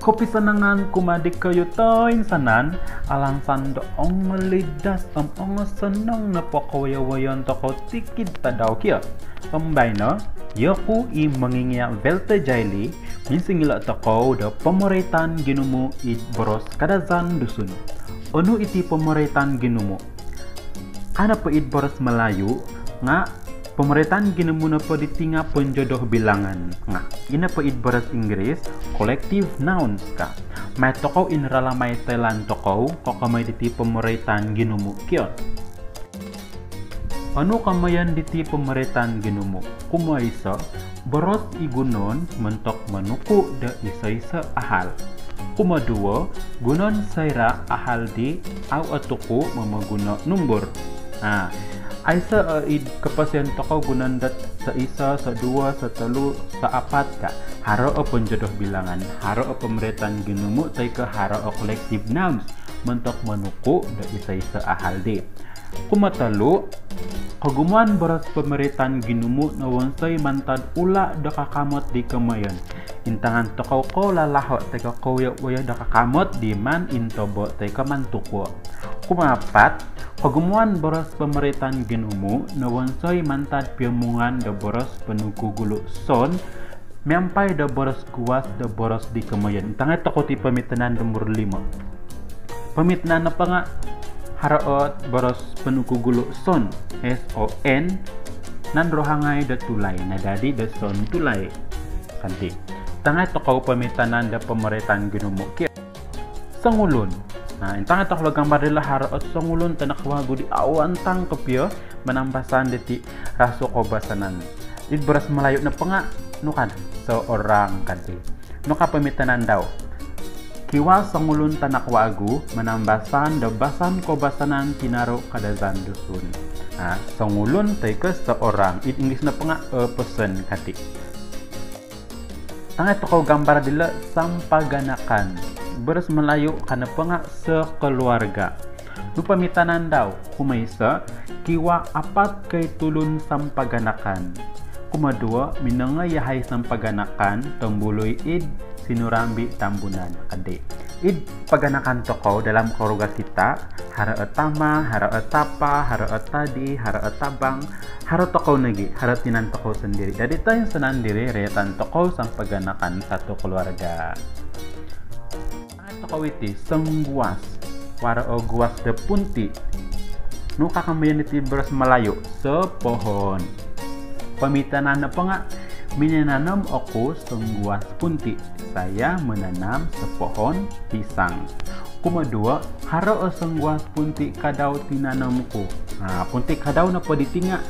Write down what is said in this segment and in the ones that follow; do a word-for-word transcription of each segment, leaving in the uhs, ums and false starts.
Kopisanangan kumaa dikoyu toinsanan, alansan do ongolidas om ongosonong nopo kowoyo-woyoon tokou tikid tadau kio. Om baino, yoku i mongingia' Velte Jaili, minsingilo tokou do pomoroitan ginumu id boros Kadazandusun. Onu iti pomoroitan ginumu? Ka nopo id boros Melayu nga' pomoroitan ginumu nopo diti nga' penjodoh bilangan. Nga' ino po id boros Inggeris, collective nouns ka. Mai tokou inralamai toilaan tokou kokomoi diti pomoroitan ginumu kio. Onu komoyon diti pomoroitan ginumu? Kumoiso, boros i gunoon montok monuku do iso-iso ahal. Kumoduo, gunoon soira' ahal di au otuku momoguno numbur. Ha, aiso o id koposion tokou gunoon dot soiso, soduo, sotolu, soapat ka. Haro o penjodoh bilangan, haro o pomoroitan ginumu toi ko haro o collective nouns montok monuku do iso-iso ahal di. Kumotolu, kogumuan boros pomoroitan ginumu nowonsoi mantad ula' do kakamot di komoyon. Intangan tokou kolalaho' toi ko kowoyo-woyo do kakamot di maan intobo toi ko maan tukuo. Kumaapat, kogumuan boros pomoroitan ginumu nowonsoi mantad piomungan do boros ponugugulu son miampai do boros guas do boros di komoyon. Intangai tokou ti poomitanan nombor limo. Poomitanan nopo nga' haro o boros ponugugulu son, S O N, nandrohangai do tulai, nadadi do son tulai. Kanti. Intangai tokou poomitanan do pomoroitan ginumu kio. Songulun. Na, intangai tokou lo gambar dilo, haro o songulun tanak wagu di au antang kopio manambasaan diti rasuk koubasanan. Id boros Melayu nopo nga' nu ka, seorang kanti. Nu ka poomitanan dau? Kiwaa songulun tanak wagu manambasaan do basaan koubasanan tinaru Kadazandusun. Na, songulun toi ko seorang. Id Inggeris nopo nga' a person kanti. Intangai tokou gambar dilo, sampaganakan. Boros Melayu ka nopo nga' sekeluarga. Nu poomitanan dau? Kumoiso, kiwaa apat koi tulun sampaganakan. Kumoduo, minongoi yahai sampaganakan tombului id Sinurambi Tambunan. Adi, id paganakan tokou dalam keluarga kita, haro o tama, haro o tapa, haro o tadi, haro o tabang, haro tokou nogi, haro tinan tokou sondiri. Dadi toinsanan diri roitan tokou sampaganakan, satu keluarga. Intangai tokou iti, songguas. Haro o guas do punti. Nu ka komoyon diti boros Melayu? Sepohon. Poomitanan nopo nga', minananom oku songguas punti. Saya menanam sepohon pisang. Kumoduo, haro o songguas punti kadau tinanomku. Ha, punti kadau nopo diti nga'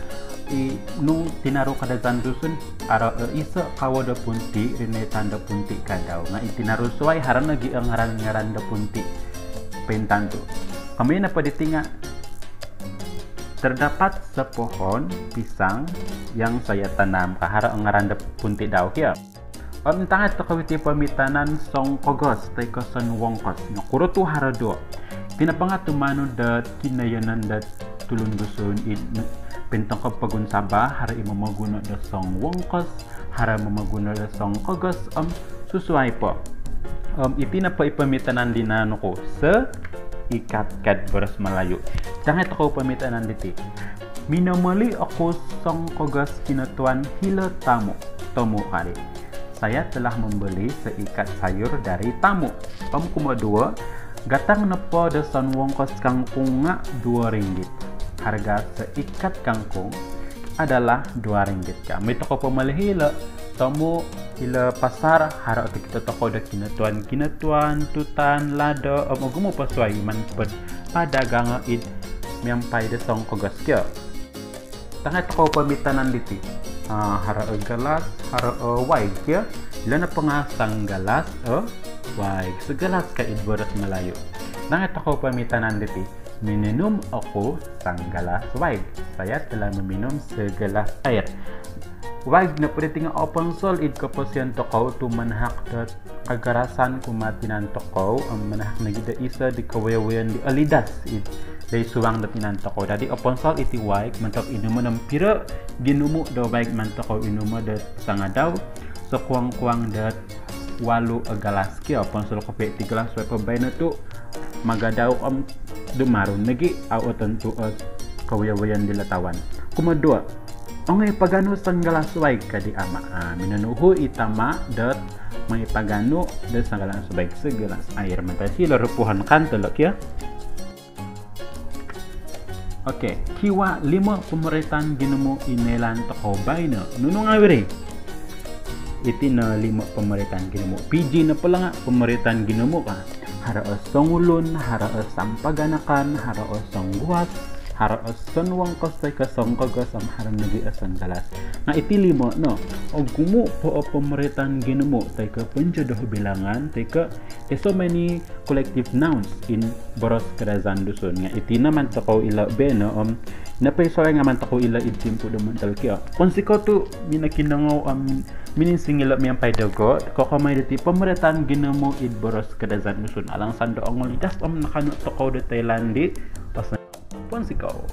i nu tinaru Kadazandusun, haro o iso kawo do punti rinoitan do punti kadau. Nga' i tinaru suai haro nogi o ngaran-ngaran do punti pointantu. Komoyon nopo diti nga', terdapat sepohon pisang yang saya tanam ka, haro o ngaran do punti dau kio. Om intangai tokou iti poomitanan songkogos toi ko sonwongkos. Nokuro tu haro duo? Iti nopo nga' tumanud do kinoyonon do tulun Dusun id pointongkop pogun Sabah, haro i momoguno do songwongkos, haro momoguno do songkogos, om susuai po. Om iti nopo i poomitanan dino nuku, seikat ka id boros Melayu. Intangai tokou poomitanan diti. Minomoli oku songkogos kinotuan hilo Tamu. Tamu kadi. Saya telah membeli seikat sayur dari Tamu. Om kumoduo, gatang nopo do sonwongkos kangkung nga' dua ringgit. Harga seikat kangkung adalah dua ringgit ka. Mai tokou pomoli hilo Tamu, hilo pasar, haro okito tokou do kinotuan-kinotuan, tutan, lado, om ogumu po suai maan po padagango id miampai do songkogos kio. Intangai tokou poomitanan diti. Ha, haro o galas, haro o waig kio. Ilo nopo nga' sanggalas o waig. Segelas ka id boros Melayu. Intangai tokou poomitanan diti. Minum oku sanggalas waig. Saya telah meminum segelas air. Waig nopo diti nga' oponsol id koposion tokou tu manahak do kagarasan kumaa tinan tokou, om manahak nogi do iso di kowoyo-woyoon di olidas id suang do tinan tokou. Dadi oponsol iti waig montok inumon, om piro ginumu do waig maan tokou inumo do sangadau, sokuang-kuang do walu o galas kio, ponsul kopio ti galas wai po baino tu magadau om dumaru nogi au otontu o kowoyo-woyoon dilo tawan. Kumoduo, ongoi paganu sanggalas wai ka di ama. Ah, minonuhu i tama dot mongoi paganu do sanggalas wai, segelas air. Mantad silo rupuhon kan tolo kio. Okey, kiwaa limo pomoroitan ginumu i noilaan tokou baino. Nunu ngawi ri? Iti no limo pomoroitan ginumu. Piji no pala nga pomoroitan ginumu ka. Haro o songulun, haro o sampaganakan, haro o songguas, haro o sonwongkos toi ko songkogos om haro nogi o sanggalas. Nga iti limo no, ogumu po o pomoroitan ginumu toi ko penjodoh bilangan toi ko, there's so many collective nouns in boros Kadazandusun. Nga iti no maan tokou ilo baino om nopo i suai nga maan tokou ilo id timpu do montok kio. Pounsikou tu minokinongou om mininsingilo miampai dogo. Kokomoi diti pomoroitan ginumu id boros Kadazandusun. Alang sando ongolidas om nakaanu tokou do toilaan di. Pounsikou.